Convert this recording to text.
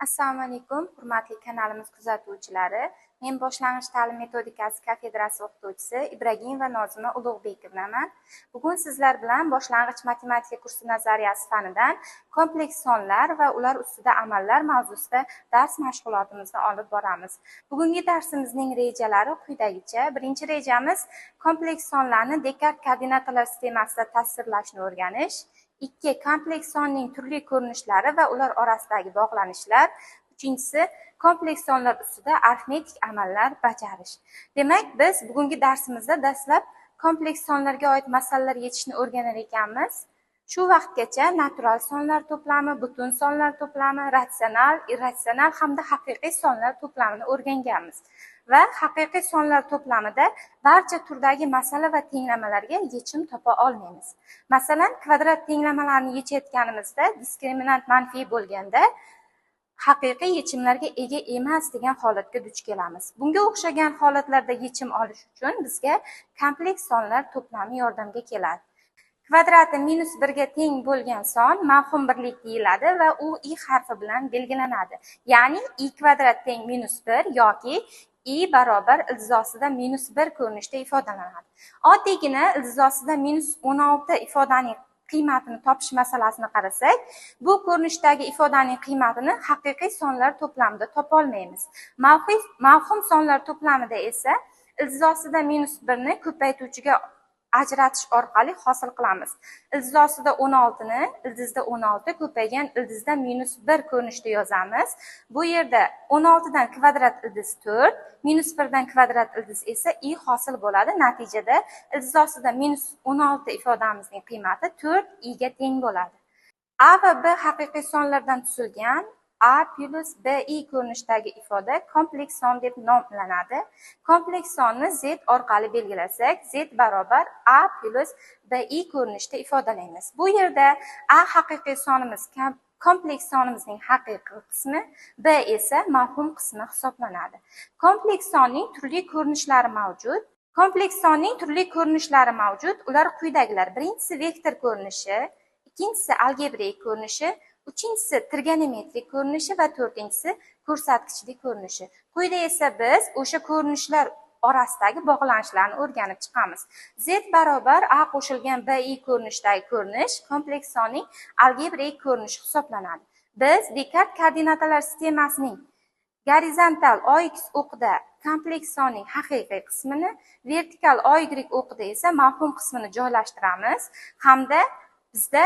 Assalomu alaykum, hurmatli kanalimiz kuzatuvchilari. Men boshlang'ich ta'lim metodikasi kafedrasi o'qituvchisi Ibragimova Nozima Ulug'bekovnaman. Bugun sizlar bilan boshlang'ich matematika kursi nazariyasi fanidan kompleks sonlar va ular ustida amallar mavzusida dars mashg'ulotimizni olib boramiz. Bugungi darsimizning rejalari quyidagicha. Birinchi rejamiz kompleks sonlarni Dekart koordinatalar sistemasida tasvirlashni o'rganish. 2. Kompleks sonning turli ko'rinishlari va ular orasidagi bog'lanishlar. 3. Kompleks sonlar ustida arifmetik amallar bajarish. Demak, biz bugungi darsimizda dastlab kompleks sonlarga oid masalalar yechishni o'rganar ekanmiz. Shu vaqtgacha natural sonlar to'plami, butun sonlar to'plami, ratsional, irratsional hamda haqiqiy sonlar to'plamini o'rganganmiz. Va haqiqiy sonlar to'plamida barcha turdagi masala va tenglamalarga yechim topa olmaymiz. Masalan, kvadrat tenglamalarni yechayotganimizda diskriminant manfiy bo'lganda haqiqiy yechimlarga ega emas degan holatga duch kelamiz. Bunga o'xshagan holatlarda yechim olish uchun bizga kompleks sonlar to'plami yordamga keladi. Kvadrati -1 ga teng bo'lgan son mavhum birlik deyiladi va u i harfi bilan belgilanadi. Ya'ni i kvadrat teng -1 yoki i barobar ildizosida -1 ko'rinishda ifodalanadi. Oddiygina ildizosida -16 ifodaning qiymatini topish masalasini qarasak, bu ko'rinishdagi ifodaning qiymatini haqiqiy sonlar to'plamida topa olmaymiz. Mavhum sonlar to'plamida esa ildizosida -1 ni ko'paytuvchiga ajratish orqali hosil qilamiz. Ildizosida 16 ni ildizda 16 ko'paygan ildizda -1 ko'rinishda yozamiz. Bu yerda 16 dan kvadrat ildiz 4, -1 dan kvadrat ildiz esa i hosil bo'ladi. Natijada ildizosida -16 ifodamizning qiymati 4 i ga teng bo'ladi. A va B haqiqiy sonlardan tuzilgan A plus BI ko'rinishdagi ifoda kompleks son deb nomlanadi. Kompleks sonni Z orqali belgilasak, Z barobar A plus BI ko'rinishda ifodalaymiz. Bu yerda A haqiqiy sonimiz kompleks sonimizning haqiqiy qismi, B esa mavhum qismi hisoblanadi. Kompleks sonning turli ko'rinishlari mavjud. Kompleks sonning turli ko'rinishlari mavjud. Ular quyidagilar. Birinchisi vektor ko'rinishi, ikkinchisi algebraik ko'rinishi, uchinchisi trigonometrik ko'rinishi va to'rtinchisi ko'rsatkichli ko'rinishi. Quyida esa biz o'sha ko'rinishlar orasidagi bog'lanishlarni o'rganib chiqamiz. Z barobar A qo'shilgan BI ko'rinishdagi ko'rinish kompleks sonning algebraik ko'rinishi hisoblanadi. Biz Dekart koordinatalar sistemasining gorizontal AX o'qida kompleks sonning haqiqiy qismini, vertikal AY o'qida esa mavhum qismini joylashtiramiz hamda bizda